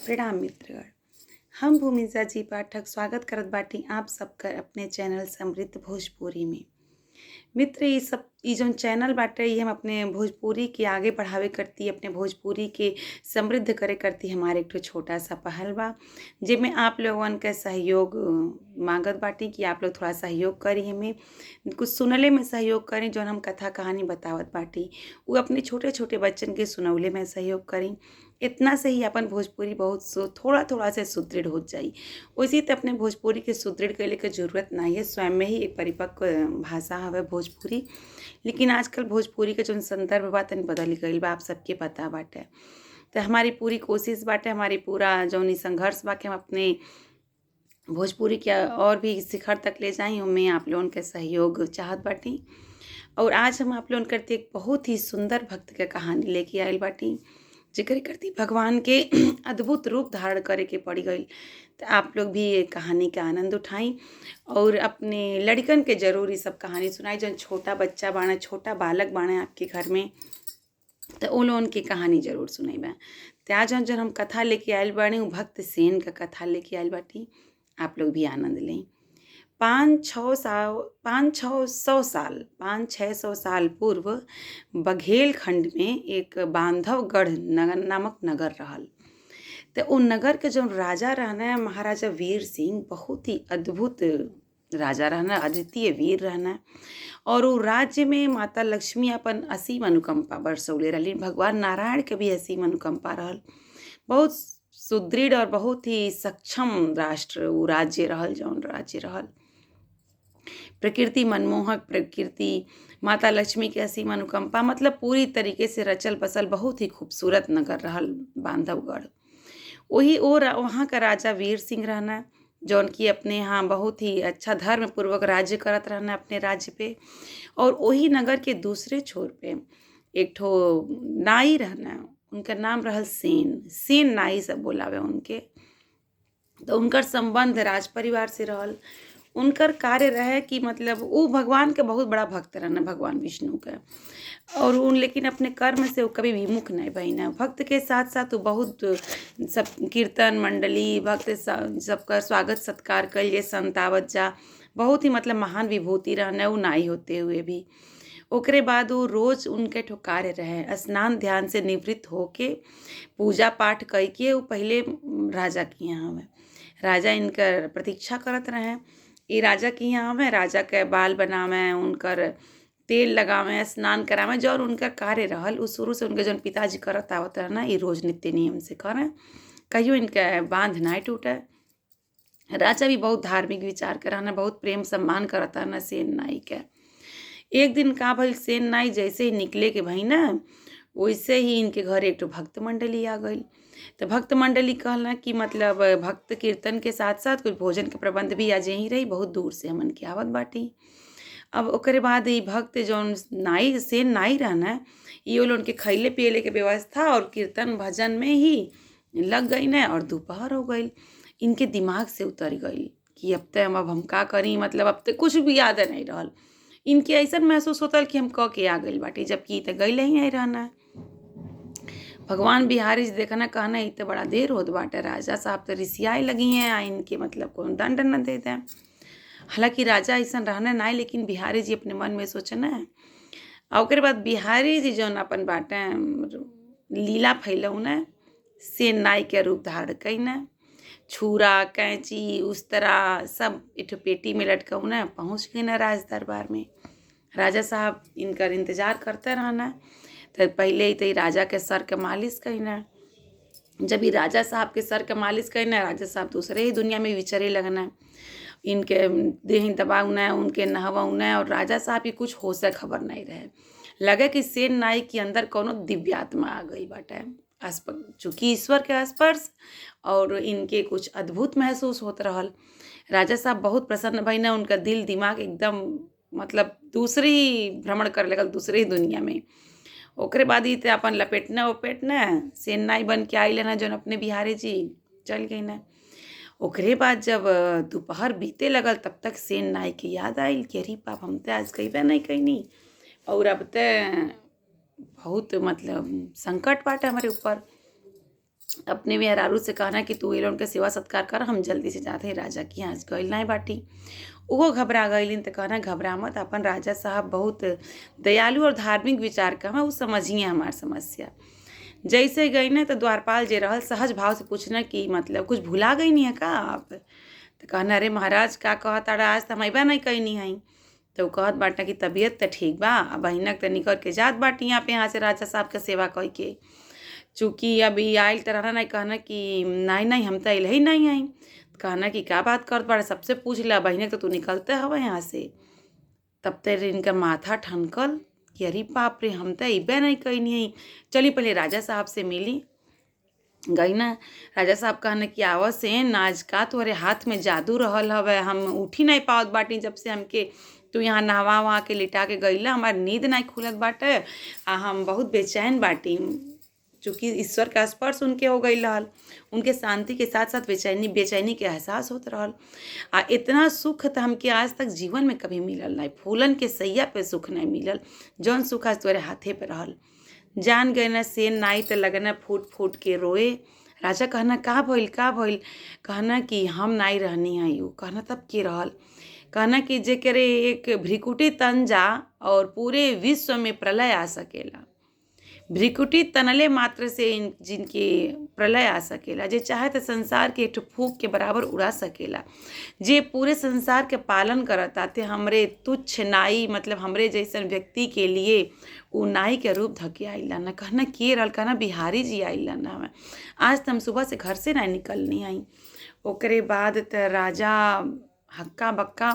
प्रणाम मित्रगण, हम भूमिजा जी पाठक स्वागत करत बाटी आप सबकर अपने चैनल समृद्ध भोजपुरी में। मित्र, ई सब ई जौन चैनल बाटे ई हम अपने भोजपुरी के आगे बढ़ावे करती, अपने भोजपुरी के समृद्ध करे करती हमारे एक ठो छोटा सा पहल बा, जेमे आप लोगन के सहयोग मांगत बाटी कि आप लोग थोड़ा सहयोग करी, हमें कुछ सुनले में सहयोग करी। जौन हम कथा कहानी बतावत बाटी उ अपने छोटे छोटे बच्चन के सुनौले में सहयोग करी। इतना से ही अपन भोजपुरी बहुत सु थोड़ा थोड़ा से सुदृढ़ हो जाई। वैसे तो अपने भोजपुरी के सुदृढ़ कइले के जरूरत नाही है, स्वयं में ही एक परिपक्व भाषा हवे भोजपुरी। लेकिन आजकल भोजपुरी के जौन संदर्भ बा तनि बदल गईल बा, आप सबके पता बाटे। तो हमारी पूरी कोशिश बाटे, हमारी पूरा जौन ई संघर्ष बा कि हम अपने भोजपुरी के और भी शिखर तक ले जाई, ओमे आप लोगन के सहयोग चाहत बाटी। और आज हम आप लोगन करती एक बहुत ही सुंदर भक्त के कहानी लेके आइल बाटी, जेकरे करती भगवान के अद्भुत रूप धारण करे के पड़ गईल। तो आप लोग भी ये कहानी के आनंद उठाई और अपने लड़कन के जरूर ई सब कहानी सुनाई। जौन छोटा बच्चा बाड़ा, छोटा बालक बाड़ा आपके घर में, तो उ लोगन के कहानी जरूर सुनइबा। तो आज हम जौन हम कथा लेके आइल बानी उ भक्त सेन का कथा लेके आइल बाटी, आप लोग भी आनंद लें। 500-600 साल पूर्व बघेलखंड में एक बांधवगढ़ नगर नामक नगर रहल। तो उ नगर के जौन राजा रहना महाराजा वीर सिंह, बहुत ही अद्भुत राजा रहना, अद्वितीय वीर रहना। और उ राज्य में माता लक्ष्मी अपन असीम अनुकंपा बरसौले रहलीन, भगवान नारायण के भी असीम अनुकंपा रहल। बहुत सुदृढ़ और बहुत ही सक्षम राष्ट्र उ राज्य रहल, जौन राज्य रहल। प्रकृति मनमोहक प्रकृति, माता लक्ष्मी के असीम अनुकंपा, मतलब पूरी तरीके से रचल बसल बहुत ही खूबसूरत नगर रहल बांधवगढ़। वही और वहाँ का राजा वीर सिंह रहना, जौन की अपने यहाँ बहुत ही अच्छा धर्म पूर्वक राज्य करत रहना अपने राज्य पे। और वही नगर के दूसरे छोर पे एक ठो नाई रहना, उनका नाम रहल सेन। सेन नाई सब बोलावे उनके। तो उनकर संबंध राज परिवार से रहल। उनकर कार्य रहे कि मतलब उ भगवान के बहुत बड़ा भक्त रहना, भगवान विष्णु के। और उन लेकिन अपने कर्म से वो कभी विमुख नहीं भईना। भक्त के साथ साथ वो बहुत सब कीर्तन मंडली भक्त सबका स्वागत सत्कार कइल संतावत जा, बहुत ही मतलब महान विभूति रहना उ नाई होते हुए भी। ओकरे बाद वो रोज उनके ठो कार्य रहे स्नान ध्यान से निवृत्त होके पूजा पाठ कई के वो पहले राजा के यहाँ आवे। राजा इनकर प्रतीक्षा करत रहे। ये राजा के यहाँ आवे, राजा के बाल बनावे, उनकर तेल लगावे, स्नान करावे, जौन उनका कार्य रहल उ शुरू से उनके जौन पिताजी करत आवत रहना ये रोज नित्य नियम से करें, कहियो इनके बांध नहीं टूटे। राजा भी बहुत धार्मिक विचार के रहना, बहुत प्रेम सम्मान करता रहना सेन नाई के। एक दिन का भइल, सेन नाई जैसे ही निकले के भई ना, वैसे ही इनके घर एक ठो भक्त मंडली आ गई। तो भक्त मंडली कहला कि मतलब भक्त कीर्तन के साथ साथ कुछ भोजन के प्रबंध भी आज यहीं रही, बहुत दूर से हमन के आवत बाटी। अब ओकरे बाद ई भक्त जौन नाई सेन नाई रहना, इहो लोगन के खइले पियले के व्यवस्था और कीर्तन भजन में ही लग गई ना। और दोपहर हो गई, इनके दिमाग से उतर गई कि अब तो अब हम का करी, मतलब अब तो कुछ भी याद नहीं रहल। इनके ऐसा महसूस होता कि हम क के आ गइल बाटी, जबकि ई तो गइल ही नहीं रहना। भगवान बिहारी जी देखना कहना ई तो बड़ा देर होत बाटे, राजा साहब तो रिसियाए लगी हैं, आ इनके मतलब कोनो दंड न दे दें। हालांकि राजा ऐसा रहना ना, लेकिन बिहारी जी अपने मन में सोचना। और ओकरे बाद बिहारी जी जौन अपन बाटे लीला फैलौना, सेन नाई के रूप धारण कईना, छुरा कैंची उस्तरा सब एक पेटी में लटकौना, पहुँच गई ना राज दरबार में। राजा साहब इनकर इंतजार करते रहना। तो पहले ही तो राजा के सर के मालिश कईना। जब ही राजा साहब के सर के मालिश कईना, राजा साहब दूसरे ही दुनिया में विचरे लगना, इनके देह दबाउना, उनके नहवाउना, और राजा साहब की कुछ होश खबर नहीं रहे। लगे कि सेन नाई के अंदर कोनो दिव्यात्मा आ गई बाटे, चूँकि ईश्वर के स्पर्श और इनके कुछ अद्भुत महसूस होत रहल। राजा साहब बहुत प्रसन्न भईना, उनका दिल दिमाग एकदम मतलब दूसरी ही भ्रमण करे लगल, दूसरे ही दुनिया में। ओकरे बाद ही तो अपन लपेटना उपेटना सेन नाई बन के आई लेना जौन अपने बिहारी जी चल गई ना। ओकरे बाद जब दोपहर बीते लगल तब तक सेन नाई के याद आइल कि अरे बाप, हम तो आज गइबे नहीं कईनी और अब तो बहुत मतलब संकट बाटे हमारे ऊपर। अपने मेहरारू से कहना कि तू ये लोगन के सेवा सत्कार कर, हम जल्दी से जाते हैं राजा के यहाँ, गइल नहीं बाटी। उहो घबरा गइलिन त कहना घबरा मत, अपन राजा साहब बहुत दयालु और धार्मिक विचार का हमें, उ समझिए हमार समस्या। जैसे गई ना तो द्वारपाल जे रहल सहज भाव से पूछना कि मतलब कुछ भुला गई है का आप? तो कहना अरे महाराज का कहत आज त हम अइबा नहीं कैनी हई। तो उ कहत बाटा कि तबीयत त ठीक बा, अब बहिनक त निकल के जात बाटी यहाँ पे यहाँ से राजा साहब के सेवा कई के, चूँकि अभी आयल त रहना नहीं। कहना कि नहीं नहीं हम त अइल ही नहीं हई। कहना कि का बात करत बाड़ा, सबसे पूछ ला, बहिनक तो तू निकलते हवा यहाँ से। तब तक इनका माथा ठनकल कि अरे बाप रे, हम त अइबे नहीं कैनी हई, चली पहले राजा साहब से मिली। गई ना, राजा साहब कहने कि आवत से आज का तोहरे हाथ में जादू रहल हवे, हम उठी नहीं पावत बाटी जब से हमके तू यहाँ नहवा वहा के लिटा के गईला, हमार नींद नहीं खुलत बाटे आ हम बहुत बेचैन बाटी। चूँकि ईश्वर का स्पर्श उनके हो गई रहल, उनके शांति के साथ साथ बेचैनी बेचैनी के एहसास होत रहल। आ इतना सुख त हमके आज तक जीवन में कभी मिलल नहीं, फूलन के सैया पे सुख नहीं मिलल जौन सुख आज तोहरे हाथे पे रहल। जान गए ना सेन नाई त लगना फूट फूट के रोए। राजा कहना का भइल का भइल? कहना कि हम नाई रहनी हई। उ कहना तब के रहल? कहना कि जे करे एक भ्रिकुटी तन जा और पूरे विश्व में प्रलय आ सकेला, भ्रिकुटी तनले मात्र से जिनके प्रलय आ सकेला, जे चाहे तो संसार के एक फूक के बराबर उड़ा सकेला, जे पूरे संसार के पालन करता ते हमरे तुच्छ नाई मतलब हमरे जैसन व्यक्ति के लिए उ नाई के रूप धके आइला ना। कहना के रहल? कहना बिहारी जी आइला ना, हमें आज तो हम सुबह से घर से ना निकलनी आई। ओकरे बाद त राजा हक्का बक्का,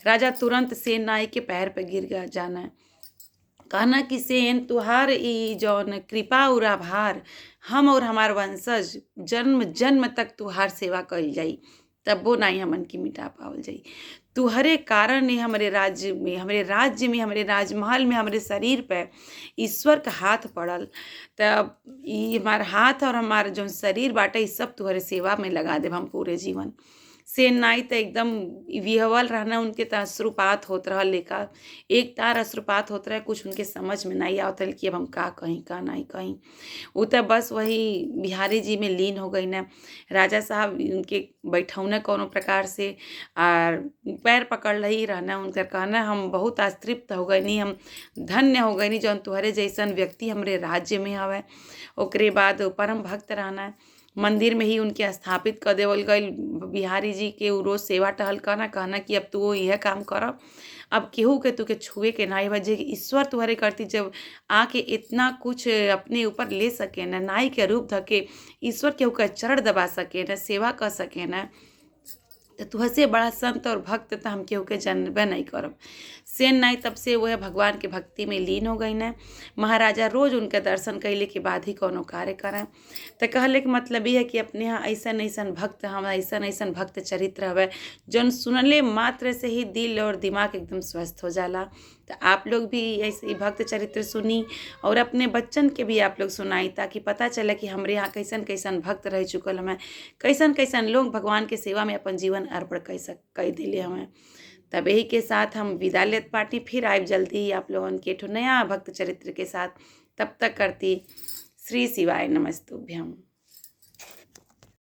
राजा तुरंत सेन नाई के पैर पे गिर गया जाना। कहना कि सेन तुहार ई जौन कृपा और आभार, हम और हमार वंशज जन्म जन्म तक तुहार सेवा कइल जाई, तब्बो नाई हमन की मिटा पावल जाई। तुहरे कारण ही हमरे राज्य में, हमरे राज्य में, हमरे राजमहल में, हमरे शरीर पे ईश्वर का हाथ पड़ल, तब ई हमार हाथ और हमार जौन शरीर बाटे ई सब तुहरे सेवा में लगा देब हम पूरे जीवन। सेन नाई त एकदम विह्वल रहना, उनके त अश्रुपात होत रहल लेखा एक तार अश्रुपात होत रहे, कुछ उनके समझ में नहीं आवत रहे कि अब हम का कहीं का नहीं कहीं। उ त बस वही बिहारी जी में लीन हो गई ना। राजा साहब उनके बैठौना कोनो प्रकार से आर पैर पकड़ रही रहना, उनकर कहना हम बहुत आज तृप्त हो गईनी, हम धन्य हो गईनी जौन तुहरे जैसन व्यक्ति हमरे राज्य में हवे। ओकरे बाद परम भक्त रहना, मंदिर में ही उनके स्थापित कर देवल गइल बिहारी जी के। उ रोज सेवा टहल करना, कहना कि अब तू यह काम कर, अब केहू के तुके छुए के नाई बा, जे ईश्वर तुहरे करती जब आके इतना कुछ अपने ऊपर ले सके ना, नाई के रूप धके ईश्वर केहू के चरण दबा सके ना, सेवा कर सके ना, तो तुहसे बड़ा संत और भक्त त हम केहू के जानबे नहीं करब। सेन नाई तब से वह भगवान के भक्ति में लीन हो गई ना। महाराजा रोज उनके दर्शन कैले के बाद ही कोनो कार्य करें। तो कहले के मतलब ये है कि अपने यहाँ ऐसन ऐसन भक्त, हम ऐसन ऐसन भक्त चरित्र हवे जौन सुनले मात्र से ही दिल और दिमाग एकदम स्वस्थ हो जाला। तो आप लोग भी ऐसे ही भक्त चरित्र सुनी और अपने बच्चन के भी आप लोग सुनाई, ताकि पता चले कि हमरे यहाँ कैसन कैसन भक्त रह चुकल हमें, कैसन कैसन लोग भगवान के सेवा में अपन जीवन अर्पण कर सक कर दिले हमें। तब यही के साथ हम विदा लेत पाटी, फिर आइब जल्दी ही आप लोगन के ठो नया भक्त चरित्र के साथ। तब तक करती श्री शिवाय नमस्तुभ्यम।